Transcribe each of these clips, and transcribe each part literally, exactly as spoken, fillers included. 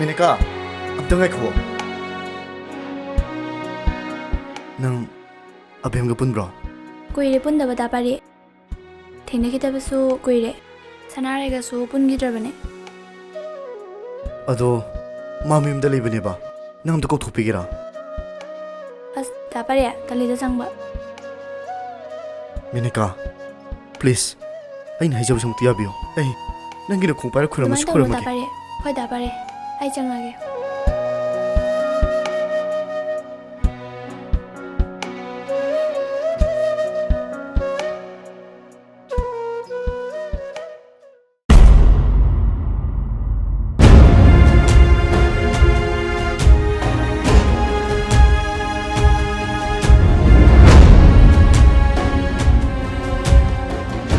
ꯃꯦꯅꯀꯥ, ꯑꯝꯇ ꯉꯥꯏꯈꯨꯑꯣ꯫ ꯅꯪ ꯑꯕꯦꯝꯒ ꯄꯨꯟꯕ꯭ꯔꯣ? ꯀꯨꯏꯔꯦ ꯄꯨꯟꯗꯕ, ꯗꯥ ꯄꯥꯔꯤ꯫ ꯊꯦꯡꯅꯈꯤꯗꯕꯁꯨ ꯀꯨꯏꯔꯦ꯫ ꯁꯅꯥꯔꯩꯒꯁꯨ ꯄꯨꯟꯈꯤꯗ꯭ꯔꯕꯅꯦ꯫ ꯑꯗꯣ ꯃꯥ ꯃꯌꯨꯝꯗ ꯂꯩꯕꯅꯦꯕ, ꯅꯪ ꯑꯝꯇ ꯀꯧꯊꯣꯛꯄꯤꯒꯦꯔꯥ? ꯑꯁ, ꯗꯥ ꯄꯥꯔꯤ, ꯇꯜꯂꯤꯗ ꯆꯪꯕ꯫ ꯃꯦꯅꯀꯥ, please, ꯑꯩꯅ ꯍꯥꯏꯖꯕꯁꯤꯃꯛꯇꯤ ꯌꯥꯕꯤꯌꯨ꯫ ꯑꯩ ꯅꯪꯒꯤ ꯅꯈꯣꯡ ꯄꯥꯏꯔ ꯈꯨꯔꯨꯝꯃꯁꯨ ꯑꯗꯨꯃꯥꯏꯅ ꯇꯧꯅꯨ, ꯈꯨꯔꯨꯝꯃꯒꯦ꯫ ꯗꯥ ꯄꯥꯔꯤ꯫ ꯍꯣꯏ, ꯗꯥ ꯄꯥꯔꯤ, ꯑꯩ ꯆꯪꯉꯒꯦ꯫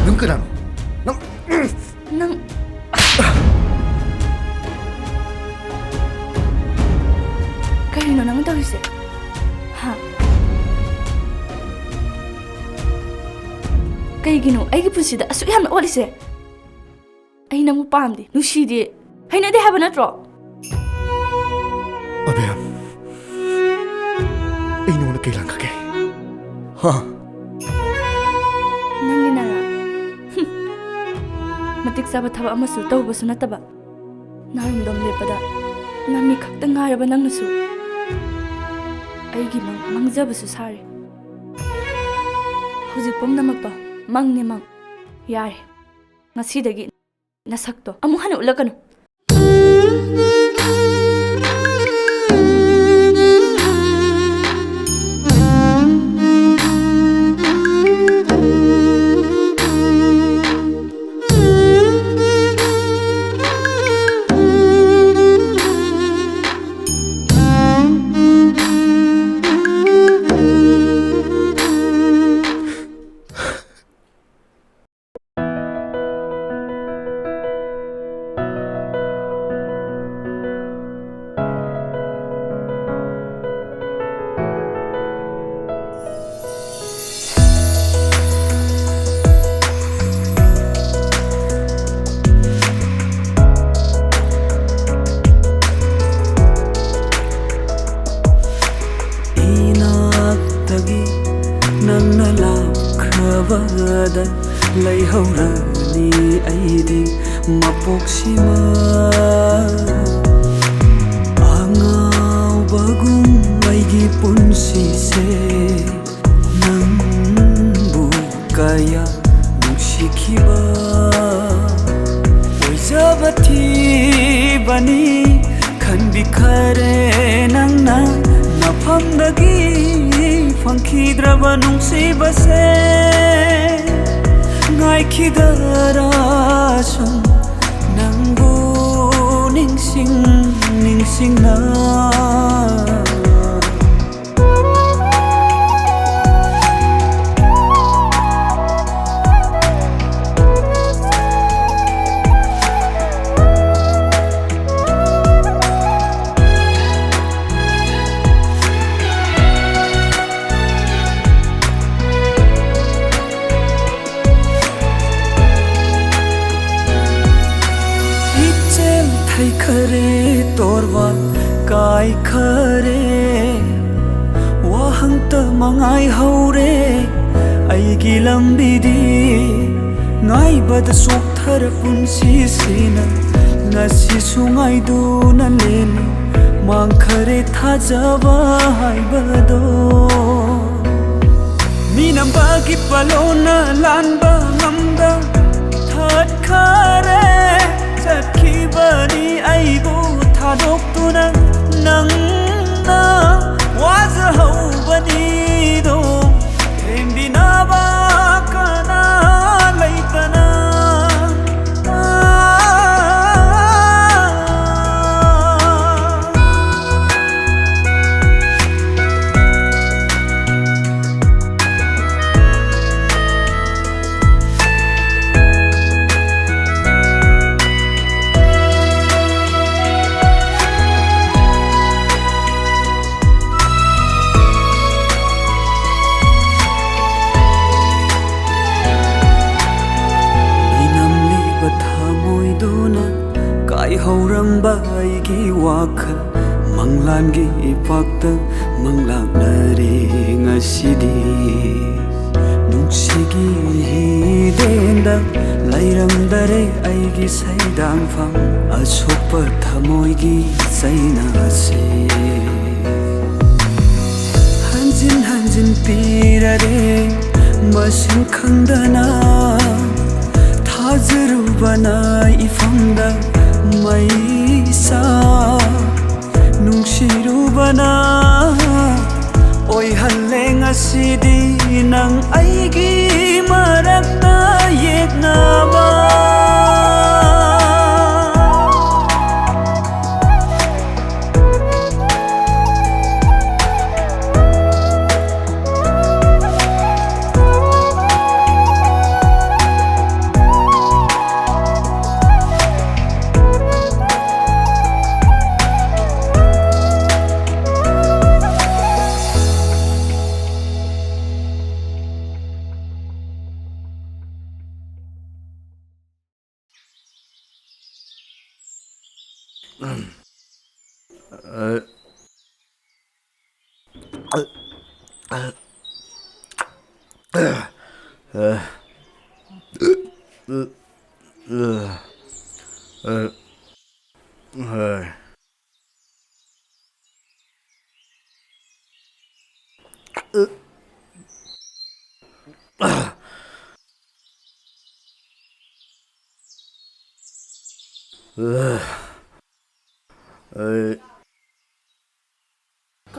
ꯅꯪ ꯀꯅꯥꯅꯣ? ꯅꯪ ꯅꯪ ꯀꯔꯤꯅꯣ ꯅꯪ ꯇꯧꯔꯤꯁꯦ? ꯍꯥ? ꯀꯩꯒꯤꯅꯣ ꯑꯩꯒꯤ ꯄꯨꯟꯁꯤꯗ ꯑꯁꯨꯛ ꯌꯥꯝꯅ ꯑꯣꯠꯂꯤꯁꯦ? ꯑꯩ ꯅꯪꯕꯨ ꯄꯥꯝꯗꯦ, ꯅꯨꯡꯁꯤꯗꯦ, ꯍꯩꯅꯗꯦ ꯍꯥꯏꯕ ꯅꯠꯇ꯭ꯔꯣ? ꯑꯕꯦꯝ, ꯑꯩ ꯅꯉꯣꯟꯗ ꯀꯩ ꯂꯥꯟꯈ꯭ꯔꯒꯦ? ꯍꯥ? ꯅꯪꯒꯤ ꯅꯔꯥ? ꯍꯨꯝ꯫ ꯃꯇꯤꯛ ꯆꯥꯕ ꯊꯕꯛ ꯑꯃꯁꯨ ꯇꯧꯕꯁꯨ ꯅꯠꯇꯕ, ꯅꯥꯔꯨꯝꯗꯣꯝ ꯂꯦꯞꯄꯗ ꯅꯃꯤꯠ ꯈꯛꯇ ꯉꯥꯏꯔꯕ ꯅꯪꯅꯁꯨ ꯑꯩꯒꯤ ꯃꯪ ꯃꯪꯖꯕꯁꯨ ꯁꯥꯔꯦ꯫ ꯍꯧꯖꯤꯛ ꯄꯨꯝꯅꯃꯛꯇꯣ ꯃꯪꯅꯦ, ꯃꯪ꯫ ꯌꯥꯔꯦ, ꯉꯁꯤꯗꯒꯤ ꯅꯁꯛꯇꯣ ꯑꯃꯨꯛ ꯍꯟꯅ ꯎꯠꯂꯛꯀꯅꯨ꯫ ꯂꯩꯍꯧꯔꯅꯤ ꯑꯩꯗꯤ ꯃꯄꯣꯛꯁꯤꯃ꯫ ꯑꯉꯥꯎꯕꯒꯨꯝ ꯑꯩꯒꯤ ꯄꯨꯟꯁꯤꯁꯦ ꯅꯪꯕꯨ ꯀꯌꯥ ꯅꯨꯡꯁꯤꯈꯤꯕ꯫ ꯑꯣꯏꯖꯕ ꯊꯤꯕꯅꯤ ꯈꯟꯕꯤꯈꯔꯦ ꯅꯪꯅ ꯃꯐꯝꯗꯒꯤ ꯐꯪꯈꯤꯗ꯭ꯔꯕ ꯅꯨꯡꯁꯤꯕꯁꯦ꯫ ꯉꯥꯏꯈꯤꯗꯔꯁꯨ ꯅꯪꯕꯨ ꯅꯤꯡꯁꯤꯡ ꯅꯤꯡꯁꯤꯡꯅ꯫ ꯏꯆꯦꯜ ꯊꯩꯈꯔꯦ, ꯇꯣꯔꯕꯥꯟ ꯀꯥꯏꯈꯔꯦ, ꯋꯥꯍꯪꯇ ꯃꯉꯥꯏ ꯍꯧꯔꯦ ꯑꯩꯒꯤ ꯂꯝꯕꯤꯗꯤ꯫ ꯉꯥꯏꯕꯗ ꯆꯣꯛꯊꯔ ꯄꯨꯟꯁꯤꯁꯤꯅ ꯉꯁꯤꯁꯨ ꯉꯥꯏꯗꯨꯅ ꯂꯦꯜꯂꯤ꯫ ꯃꯥꯡꯈꯔꯦ ꯊꯥꯖꯕ ꯍꯥꯏꯕꯗꯣ꯫ ꯃꯤꯅꯝꯕꯒꯤ ꯄꯂꯣꯅ ꯂꯥꯟꯕ ꯉꯝꯗ ꯊꯠꯈꯔꯦ꯫ ꯆꯠꯈꯤꯕꯅꯤ ꯑꯩꯕꯨ ꯊꯥꯗꯣꯛꯇꯨꯅ ꯅꯪꯅ ꯋꯥꯖꯍꯧꯕꯅꯤꯗꯣ꯫ ꯊꯦꯝꯕꯤꯅꯕ ꯀꯅꯥ ꯂꯩꯇꯅ꯫ ꯃꯤꯅꯝꯂꯤꯕ ꯊꯃꯣꯏꯗꯨꯅ ꯀꯥꯏꯍꯧꯔꯝꯕ ꯑꯩꯒꯤ ꯋꯥꯈꯜ ꯃꯪꯂꯥꯟꯒꯤ ꯏꯄꯥꯛꯇ ꯃꯪꯂꯥꯛꯅꯔꯦ ꯉꯁꯤꯗꯤ꯫ ꯅꯨꯡꯁꯤꯒꯤ ꯍꯤꯗꯦ ꯂꯩꯔꯝꯗꯔꯦ ꯑꯩꯒꯤ ꯁꯩꯗꯥꯡꯐꯝ, ꯑꯁꯣꯛꯄ ꯊꯃꯣꯏꯒꯤ ꯆꯩꯅꯥꯁꯦ꯫ ꯍꯟꯖꯤꯟ ꯍꯟꯖꯤꯟ ꯄꯤꯔꯔꯦ ꯃꯁꯤꯡ ꯈꯪꯗꯅ, ꯊꯥꯖꯔꯨꯕꯅ ꯏꯐꯝꯗ ꯃꯩꯁꯥ꯫ ꯅꯨꯡꯁꯤꯔꯨꯕꯅ ꯑꯣꯏꯍꯜꯂꯦ ꯉꯁꯤꯗꯤ ꯅꯪ ꯑꯩꯒꯤ ꯃꯔꯛꯇ ꯌꯦꯛꯅꯕ꯫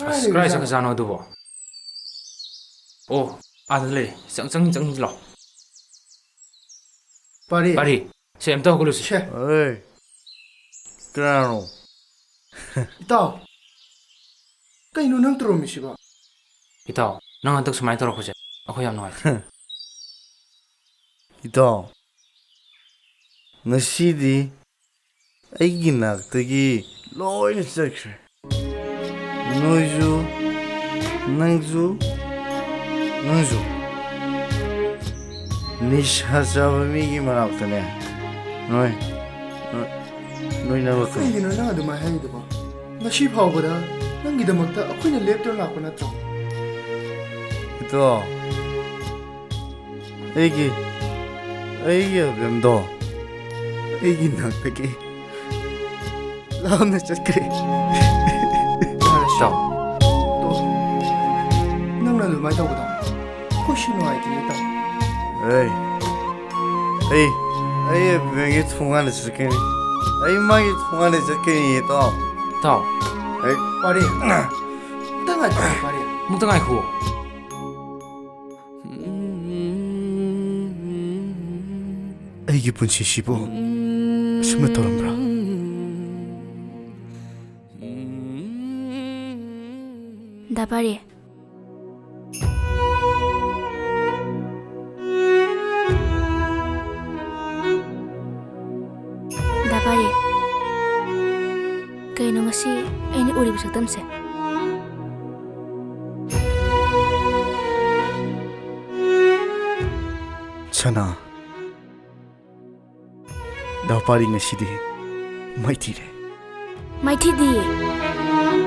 ꯑꯁ, ꯀꯗꯥꯏ ꯆꯠꯈ꯭ꯔꯖꯥꯠꯅꯣ ꯑꯗꯨꯕꯣ? ꯑꯣ, ꯑꯥꯗ ꯂꯩ꯫ ꯆꯪ, ꯆꯪ, ꯆꯪꯁꯤ ꯂꯥꯎ꯫ ꯄꯥꯔꯤ꯫ ꯄꯥꯔꯤ, ꯁꯦ, ꯑꯝꯇ ꯍꯧꯒꯠꯂꯨꯁꯤ꯫ ꯁꯦ꯫ ꯑꯦ, ꯀꯅꯥꯅꯣ? ꯏꯇꯥꯎ, ꯀꯩꯅꯣ ꯅꯪ ꯇꯧꯔꯝꯃꯤꯁꯤꯕꯣ? ꯏꯇꯥꯎ, ꯅꯪ ꯍꯟꯗꯛ ꯁꯨꯃꯥꯏꯅ ꯇꯧꯔꯛꯄꯁꯦ ꯑꯩꯈꯣꯏ ꯌꯥꯝ ꯅꯨꯡꯉꯥꯏꯇꯦ꯫ ꯏꯇꯥꯎ, ꯉꯁꯤꯗꯤ ꯑꯩꯒꯤ ꯅꯥꯛꯇꯒꯤ ꯂꯣꯏꯅ ꯆꯠꯈ꯭ꯔꯦ꯫ ꯅꯣꯏꯁꯨ, ꯅꯪꯁꯨ, ꯅꯪꯁꯨ꯫ ꯅꯤꯁꯥ ꯆꯥꯕ ꯃꯤꯒꯤ ꯃꯅꯥꯛꯇꯅꯦ꯫ ꯅꯣꯏ, ꯅꯣꯏ, ꯅꯣꯏ ꯅꯪ ꯀꯩꯒꯤꯅꯣ ꯅꯪ ꯑꯗꯨꯃꯥꯏꯅ ꯍꯥꯏꯔꯤꯗꯨꯕꯣ? ꯉꯁꯤ ꯐꯥꯎꯕꯗ ꯅꯪꯒꯤꯗꯃꯛꯇ ꯑꯩꯈꯣꯏꯅ ꯂꯦꯞꯇꯨꯅ ꯂꯥꯛꯄ ꯅꯠꯇ꯭ꯔꯣ? ꯏꯇꯥꯎ, ꯑꯩꯒꯤ, ꯑꯩꯒꯤ ꯑꯦꯜꯕꯝꯗꯣ ꯑꯩꯒꯤ ꯅꯥꯛꯇꯒꯤ ꯂꯥꯞꯅ ꯆꯠꯈ꯭ꯔꯦ꯫ ꯆꯥꯎ꯫ ꯇꯣ꯫ ꯅꯪꯅ ꯑꯗꯨꯃꯥꯏꯅ ꯇꯧꯕꯗꯣ ꯑꯩꯈꯣꯏꯁꯨ ꯅꯨꯡꯉꯥꯏꯇꯦ, ꯏꯇꯥꯎ꯫ ꯑꯩ, ꯑꯩ, ꯑꯩ ꯑꯦꯜꯕꯝꯒꯤ ꯊꯣꯡꯒꯥꯟꯗ ꯆꯠꯀꯅꯤ꯫ ꯑꯩ ꯃꯥꯒꯤ ꯊꯣꯡꯒꯥꯟꯗ ꯆꯠꯀꯅꯤ, ꯏꯇꯥꯎ꯫ ꯏꯇꯥꯎ꯫ ꯑꯩ ꯄꯥꯔꯤ꯫ ꯑꯝꯇ ꯉꯥꯏꯈꯣ, ꯄꯥꯔꯤ꯫ ꯑꯃꯨꯛꯇ ꯉꯥꯏꯈꯣ꯫ ꯑꯩꯒꯤ ꯄꯨꯟꯁꯤꯁꯤꯕꯨ ꯑꯁꯨꯝꯅ ꯇꯧꯔꯝꯕ꯭ꯔꯥ? ꯗꯥ ꯄꯥꯔꯤ꯫ ꯗꯥ ꯄꯥꯔꯤ꯫ ꯀꯩꯅꯣ ꯉꯁꯤ ꯑꯩꯅ ꯎꯔꯤꯕ ꯁꯛꯇꯝꯁꯦ? ꯁꯅꯥ, ꯗꯥ ꯄꯥꯔꯤ ꯉꯁꯤꯗꯤ ꯃꯥꯏꯊꯤꯔꯦ꯫ ꯃꯥꯏꯊꯤꯗꯤꯌꯦ꯫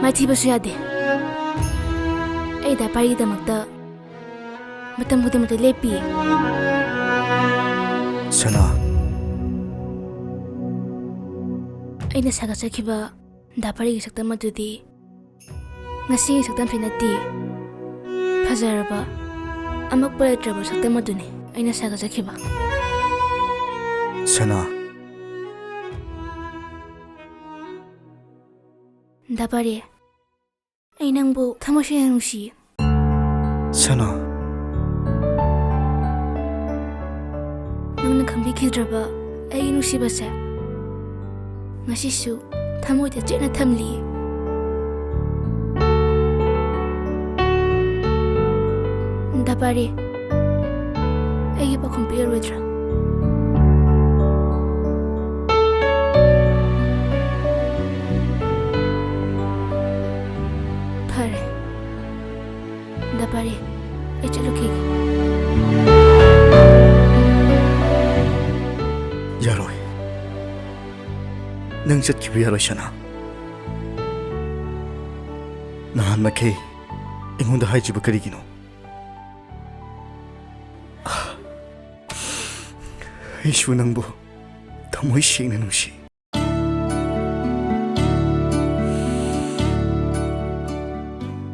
ꯃꯥꯏꯊꯤꯕꯁꯨ ꯌꯥꯗꯦ꯫ ꯑꯩ ꯗꯥ ꯄꯥꯔꯤꯒꯤꯗꯃꯛꯇ ꯃꯇꯝ ꯈꯨꯗꯤꯡꯃꯛꯇ ꯂꯦꯞꯄꯤꯌꯦ꯫ ꯁꯅꯥ꯫ ꯑꯩꯅ ꯁꯥꯒꯠꯆꯈꯤꯕ ꯗꯥ ꯄꯥꯔꯤꯒꯤ ꯁꯛꯇꯝ ꯑꯗꯨꯗꯤ ꯉꯁꯤꯒꯤ ꯁꯛꯇꯝꯁꯤ ꯅꯠꯇꯦ꯫ ꯐꯖꯔꯕ, ꯑꯃꯛꯄ ꯂꯩꯇ꯭ꯔꯕ ꯁꯛꯇꯝ ꯑꯗꯨꯅꯤ ꯑꯩꯅ ꯁꯥꯒꯠꯆꯈꯤꯕ꯫ ꯁꯅꯥ꯫ ꯗꯥ ꯄꯥꯔꯤ, ꯑꯩ ꯅꯪꯕꯨ ꯊꯃꯣꯏ ꯁꯦꯡꯅ ꯅꯨꯡꯁꯤꯌꯦ꯫ ꯁꯅꯥ꯫ ꯅꯪꯅ ꯈꯪꯕꯤꯈꯤꯗ꯭ꯔꯕ ꯑꯩꯒꯤ ꯅꯨꯡꯁꯤꯕꯁꯦ ꯉꯁꯤꯁꯨ ꯊꯃꯣꯏꯗ ꯆꯦꯠꯅ ꯊꯝꯂꯤ꯫ ꯗꯥ ꯄꯥꯔꯤ, ꯑꯩꯒꯤ ꯄꯥꯎꯈꯨꯝ ꯄꯤꯔꯔꯣꯏꯗ꯭ꯔꯥ? ꯐꯔꯦ꯫ ꯗꯥ ꯄꯥꯔꯤ, ꯑꯩ ꯆꯠꯂꯨꯈꯤꯒꯦ꯫ ꯌꯥꯔꯣꯏ꯫ ꯅꯪ ꯆꯠꯈꯤꯕ ꯌꯥꯔꯣꯏ, ꯁꯅꯥ꯫ ꯅꯍꯥꯟ ꯃꯈꯩ ꯑꯩꯉꯣꯟꯗ ꯍꯥꯏꯗ꯭ꯔꯤꯕ ꯀꯔꯤꯒꯤꯅꯣ? ꯑꯩꯁꯨ ꯅꯪꯕꯨ ꯊꯃꯣꯏ ꯁꯦꯡꯅ ꯅꯨꯡꯁꯤ꯫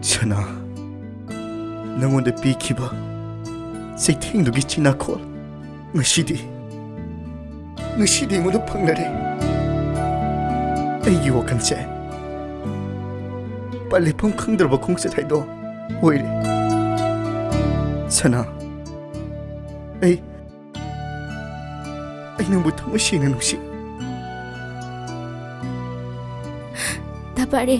ꯁꯅꯥ, ꯅꯉꯣꯟꯗ ꯄꯤꯈꯤꯕ ꯆꯩꯊꯦꯡꯗꯨꯒꯤ ꯆꯤꯟꯅꯥꯈꯣꯜ ꯉꯁꯤꯗꯤ, ꯉꯁꯤꯗꯤ ꯑꯩꯉꯣꯟꯗ ꯐꯪꯂꯔꯦ꯫ ꯑꯩꯒꯤ ꯋꯥꯈꯜꯁꯦ ꯄꯜꯂꯤꯐꯝ ꯈꯪꯗ꯭ꯔꯕ ꯈꯣꯡꯆꯠ ꯍꯥꯏꯗꯣ ꯑꯣꯏꯔꯦ꯫ ꯁꯅꯥ, ꯑꯩ, ꯑꯩ ꯅꯪꯕꯨ ꯊꯃꯣꯏ ꯁꯦꯡꯅ ꯅꯨꯡꯁꯤ꯫ ꯗꯥ ꯄꯥꯔꯤ꯫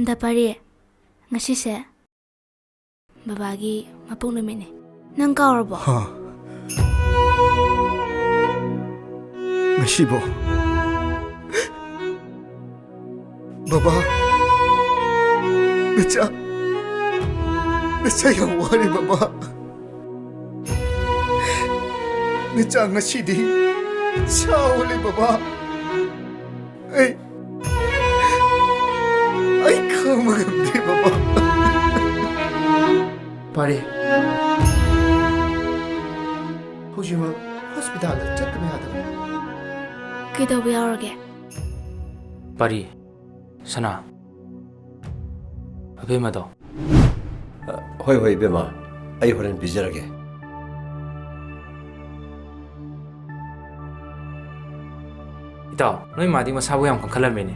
ꯗꯥ ꯄꯥꯔꯤ, ꯉꯁꯤꯁꯦ ꯕꯕꯥꯒꯤ ꯃꯄꯣꯛ ꯅꯨꯃꯤꯠꯅꯤ꯫ ꯅꯪ ꯀꯥꯎꯔꯕꯣ? ꯍꯥ? ꯉꯁꯤꯕꯣ? ꯕꯕꯥ, ꯅꯆꯥ, ꯅꯆꯥ ꯌꯥꯝ ꯋꯥꯔꯦ, ꯕꯕꯥ꯫ ꯅꯆꯥ ꯉꯁꯤꯗꯤ ꯁꯥ ꯑꯣꯜꯂꯦ, ꯕꯕꯥ꯫ ꯑꯩ, ꯑꯩ ꯈꯥꯡꯕ ꯉꯝꯗꯦ, ꯕꯕꯥ꯫ ꯄꯥꯔꯤ, ꯍꯧꯖꯤꯛꯃꯛ ꯍꯣꯁꯄꯤꯇꯥꯜꯗ ꯆꯠꯇꯕ ꯌꯥꯗꯕꯅꯤ꯫ ꯀꯩꯗꯧꯕ ꯌꯥꯎꯔꯒꯦ? ꯄꯥꯔꯤ, ꯁꯅꯥ, ꯑꯕꯦꯝꯃꯗꯣ꯫ ꯑ, ꯍꯣꯏ, ꯍꯣꯏ, ꯏꯕꯦꯝꯃ, ꯑꯩ ꯍꯣꯔꯦꯟ ꯄꯤꯖꯔꯒꯦ꯫ ꯏꯇꯥꯎ, ꯅꯣꯏ ꯃꯥꯗꯤ ꯃꯁꯥꯕꯨ ꯌꯥꯝ ꯀꯟꯈꯠꯂꯝꯃꯦꯅꯦ꯫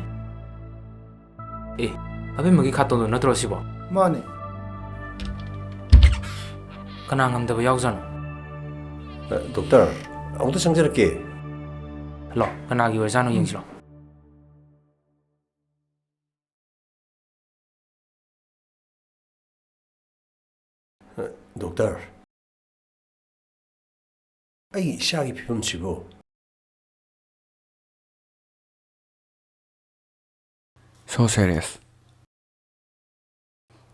ꯑꯦ, ꯑꯕꯦꯝꯃꯒꯤ ꯈꯥꯇꯣꯟꯗꯣ ꯅꯠꯇ꯭ꯔꯣ ꯁꯤꯕꯣ? ꯃꯥꯅꯦ꯫ ꯀꯅꯥ ꯉꯝꯗꯕ ꯌꯥꯎꯖꯥꯠꯅꯣ? ꯑ, ꯗꯣꯛꯇꯔ, ꯑꯃꯨꯛꯇ ꯆꯪꯖꯔꯛꯀꯦ꯫ ꯍꯜꯂꯣ, ꯀꯅꯥꯒꯤ ꯑꯣꯏꯔꯖꯥꯠꯅꯣ ꯎꯝ꯫ ꯌꯦꯡꯁꯤꯂꯣ꯫ ꯗꯣꯛꯇꯔ, ꯑꯩꯒꯤ ꯏꯆꯥꯒꯤ ꯐꯤꯕꯝꯁꯤꯕꯨ? So serious.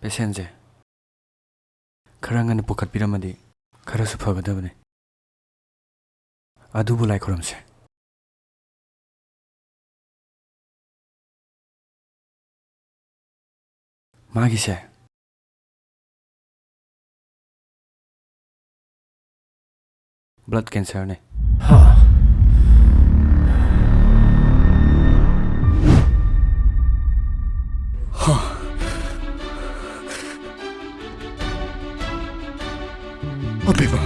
ꯄꯦꯁꯦꯟꯁꯦ ꯈꯔ ꯉꯟꯅ ꯄꯨꯈꯠꯄꯤꯔꯝꯃꯗꯤ ꯈꯔꯁꯨ ꯐꯒꯗꯕꯅꯤ꯫ ꯑꯗꯨꯕꯨ ꯂꯥꯏ ꯈꯨꯔꯨꯝꯁꯦ꯫ ꯃꯥꯒꯤꯁꯦ blood cancer ꯅꯦ꯫ ꯍꯥ꯫ ꯍꯥ꯫ ꯑꯕꯦꯝꯃ꯫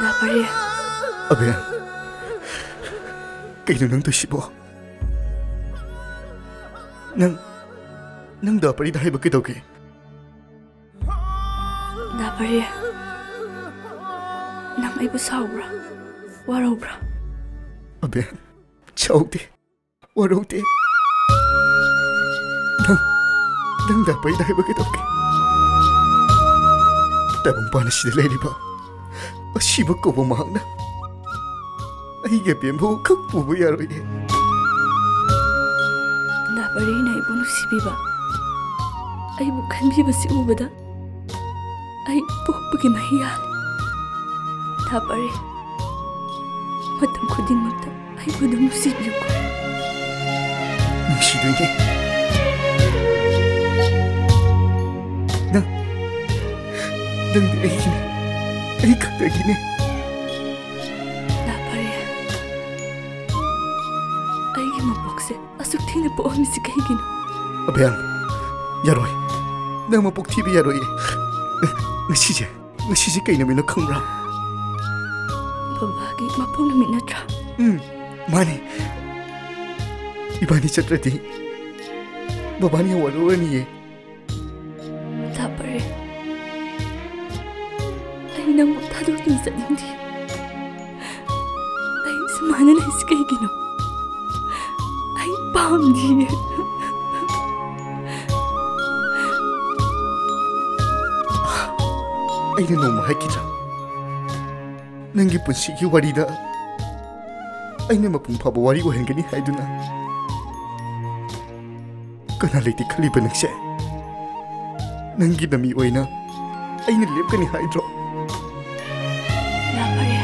ꯗꯥ ꯄꯔꯦ꯫ ꯑꯕꯦ, ꯀꯩꯅꯣ ꯅꯪ ꯇꯧꯏꯁꯤꯕꯣ? ꯅꯪ, ꯅꯪ ꯗꯥ ꯄꯔꯤꯗ ꯍꯥꯏꯕ ꯀꯩꯗꯧꯒꯦ? ꯗꯥ ꯄꯔꯦ, ꯅꯪ ꯑꯩꯕꯨ ꯁꯥꯎꯕ꯭ꯔꯥ? ꯋꯥꯔꯧꯕ꯭ꯔꯥ? ꯑꯕꯦ, ꯁꯥꯎꯗꯦ꯫ ꯋꯥꯔꯧꯗꯦ꯫ ꯅꯪ, ꯅꯪ ꯗꯥ ꯄꯔꯤꯗ ꯍꯥꯏꯕ ꯀꯩꯗꯧꯒꯦ? ꯇꯥꯏꯕꯪꯄꯥꯟ ꯑꯁꯤꯗ ꯂꯩꯔꯤꯕ ꯑꯁꯤꯕ ꯀꯧꯕ ꯃꯍꯥꯛꯅ ꯑꯩꯒꯤ ꯑꯕꯦꯝꯕꯨ ꯈꯛ ꯄꯨꯕ ꯌꯥꯔꯣꯏꯌꯦ꯫ ꯗꯥ ꯄꯔꯤꯅ ꯑꯩꯕꯨ ꯅꯨꯡꯁꯤꯕꯤꯕ, ꯑꯩꯕꯨ ꯈꯟꯕꯤꯕꯁꯤ ꯎꯕꯗ ꯑꯩ ꯄꯣꯛꯄꯒꯤ ꯃꯍꯩ ꯌꯥꯜꯂꯦ꯫ ꯊꯥ ꯄꯔꯦ, ꯃꯇꯝ ꯈꯨꯗꯤꯡꯃꯛꯇ ꯑꯩꯕꯨ ꯑꯗꯨꯝ ꯅꯨꯡꯁꯤꯕꯤꯌꯨꯀꯣ꯫ ꯅꯨꯡꯁꯤꯗꯣꯏꯅꯦ꯫ ꯅꯪ, ꯅꯪꯗꯤ ꯑꯩꯒꯤꯅꯦ, ꯑꯩ ꯈꯛꯇꯒꯤꯅꯦ꯫ ꯊꯥ ꯄꯔꯦ, ꯑꯩꯒꯤ ꯃꯄꯣꯛꯁꯦ ꯑꯁꯨꯛ ꯊꯦꯡꯅ ꯄꯣꯛꯑꯝꯃꯤꯁꯤ ꯀꯩꯒꯤꯅꯣ? ꯑꯕꯦꯝ, ꯌꯥꯔꯣꯏ꯫ ꯅꯪ ꯃꯄꯣꯛ ꯊꯤꯕ ꯌꯥꯔꯣꯏꯌꯦ꯫ ꯉꯁꯤꯁꯦ, ꯉꯁꯤꯁꯦ ꯀꯩ ꯅꯨꯃꯤꯠꯅꯣ ꯈꯪꯕ꯭ꯔꯥ? ꯕꯕꯥꯒꯤ ꯃꯄꯣꯛ ꯅꯨꯃꯤꯠ ꯅꯠꯇ꯭ꯔꯥ? ꯎꯝ, ꯃꯥꯅꯦ꯫ ꯏꯕꯥꯅꯤ ꯆꯠꯇ꯭ꯔꯗꯤ ꯕꯕꯥꯅ ꯌꯥꯝ ꯋꯥꯔꯧꯔꯅꯤꯌꯦ꯫ ꯊꯥ ꯄꯔꯦ, ꯑꯩ ꯅꯪꯕꯨ ꯊꯥꯗꯣꯛꯇꯨꯅ ꯆꯠꯅꯤꯡꯗꯦ꯫ ꯑꯩ ꯁꯨꯃꯥꯏꯅ ꯂꯩꯁꯤ ꯀꯩꯒꯤꯅꯣ? ꯑꯩ ꯄꯥꯝꯗꯤꯌꯦ꯫ ꯑꯩꯅ ꯅꯣꯡꯃ ꯍꯥꯏꯈꯤꯗ꯭ꯔꯥ? ꯅꯪꯒꯤ ꯄꯨꯟꯁꯤꯒꯤ ꯋꯥꯔꯤꯗ ꯑꯩꯅ ꯃꯄꯨꯡ ꯐꯥꯕ ꯋꯥꯔꯤ ꯑꯣꯏꯍꯟꯒꯅꯤ ꯍꯥꯏꯗꯨꯅ꯫ ꯀꯅꯥ ꯂꯩꯇꯦ ꯈꯜꯂꯤꯕ ꯅꯪꯁꯦ? ꯅꯪꯒꯤ ꯅꯃꯤ ꯑꯣꯏꯅ ꯑꯩꯅ ꯂꯦꯞꯀꯅꯤ ꯍꯥꯏꯗ꯭ꯔꯣ? ꯊꯥ ꯄꯔꯦ,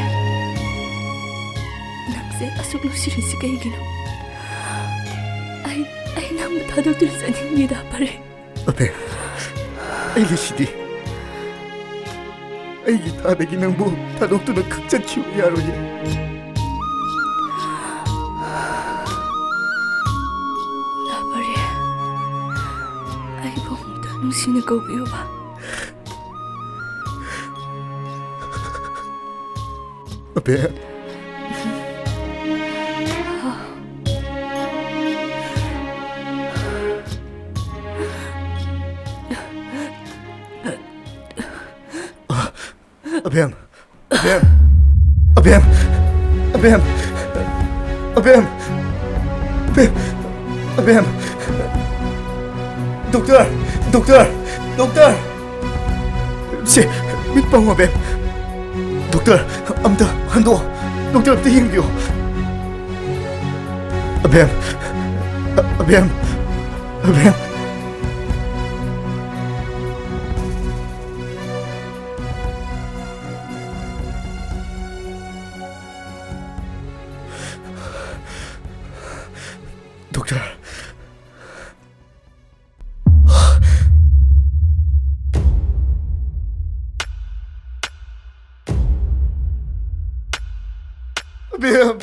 ꯅꯪꯁꯦ ꯑꯁꯨꯛ ꯅꯨꯡꯁꯤꯔꯤꯁꯤ ꯀꯩꯒꯤꯅꯣ? ꯑꯩ, ꯑꯩ ꯅꯪꯕꯨ ꯊꯥꯗꯣꯛꯇꯨꯅ ꯆꯠꯅꯤꯡꯗꯦ, ꯊꯥ ꯄꯔꯦ꯫ ꯑꯕꯦ, ꯑꯩ ꯂꯩꯁꯤꯗꯤ꯫ ꯑꯩꯒꯤ ꯊꯥꯗꯒꯤ ꯅꯪꯕꯨ ꯊꯥꯗꯣꯛꯇꯨꯅ ꯈꯛ ꯆꯠꯈꯤꯕ ꯌꯥꯔꯣꯏꯌꯦ꯫ ꯊꯥ ꯄꯔꯦ, ꯑꯩꯕꯨ ꯑꯃꯨꯛꯇ ꯅꯨꯡꯁꯤꯅ ꯀꯧꯕꯤꯌꯨꯕ꯫ ꯑꯕꯦ꯫ ꯑꯕꯦꯝ, ꯑꯕꯦꯝ, ꯑꯕꯦꯝ, ꯑꯕꯦꯝ, ꯑꯕꯦꯝ, ꯑꯕꯦꯝ, ꯑꯕꯦꯝ, ꯗꯣꯛꯇꯔ, ꯗꯣꯛꯇꯔ, ꯗꯣꯛꯇꯔ! ꯁꯦ, ꯃꯤꯠ ꯄꯥꯡꯉꯣ, ꯑꯕꯦꯝ꯫ ꯗꯣꯛꯇꯔ, ꯑꯝꯇ ꯍꯟꯗꯣꯛꯑꯣ꯫ ꯗꯣꯛꯇꯔ, ꯑꯝꯇ ꯌꯦꯡꯕꯤꯌꯨ꯫ ꯑꯕꯦꯝ, ꯑ-, ꯑꯕꯦꯝ, ꯑꯕꯦꯝ꯫ ꯗꯣꯛꯇꯔ꯫ ꯑꯕꯦꯝ!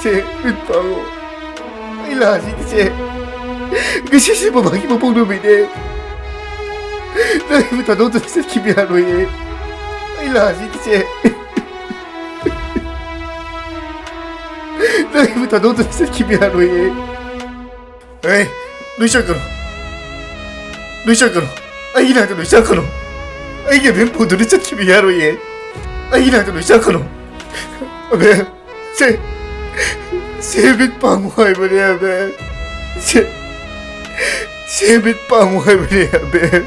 ꯆꯦ, ꯃꯤꯠ ꯄꯥꯡꯉꯣ꯫ ꯑꯩ ꯂꯥꯛꯑꯁꯤꯗꯤ, ꯆꯦ꯫ ꯉꯁꯤꯁꯦ ꯕꯕꯥꯒꯤ ꯃꯄꯣꯛ ꯅꯨꯃꯤꯠꯅꯦ꯫ ꯅꯪ ꯑꯩꯕꯨ ꯊꯥꯗꯣꯛꯇꯨꯅ ꯆꯠꯈꯤꯕ ꯌꯥꯔꯣꯏꯌꯦ꯫ ꯑꯩ ꯂꯥꯛꯑꯁꯤꯗꯤ, ꯆꯦ꯫ ꯅꯪ ꯑꯩꯕꯨ ꯊꯥꯗꯣꯛꯇꯨꯅ ꯆꯠꯈꯤꯕ ꯌꯥꯔꯣꯏꯌꯦ꯫ ꯑꯦ, ꯅꯣꯏ ꯆꯠꯀꯅꯨ꯫ ꯅꯣꯏ ꯆꯠꯀꯅꯨ꯫ ꯑꯩꯒꯤ ꯅꯥꯛꯇ ꯅꯣꯏ ꯆꯠꯀꯅꯨ꯫ ꯑꯩꯒꯤ ꯑꯕꯦꯝ ꯄꯨꯗꯨꯅ ꯆꯠꯈꯤꯕ ꯌꯥꯔꯣꯏꯌꯦ꯫ ꯑꯩꯒꯤ ꯅꯥꯛꯇ ꯅꯣꯏ ꯆꯠꯀꯅꯨ꯫ ꯑꯕꯦꯝ, ꯁꯦ, ꯁꯦ ꯃꯤꯠ ꯄꯥꯡꯉꯨ ꯍꯥꯏꯕꯅꯦ, ꯑꯕꯦꯝ꯫ ꯁꯦ, ꯁꯦ ꯃꯤꯠ ꯄꯥꯡꯉꯨ ꯍꯥꯏꯕꯅꯦ, ꯑꯕꯦꯝ꯫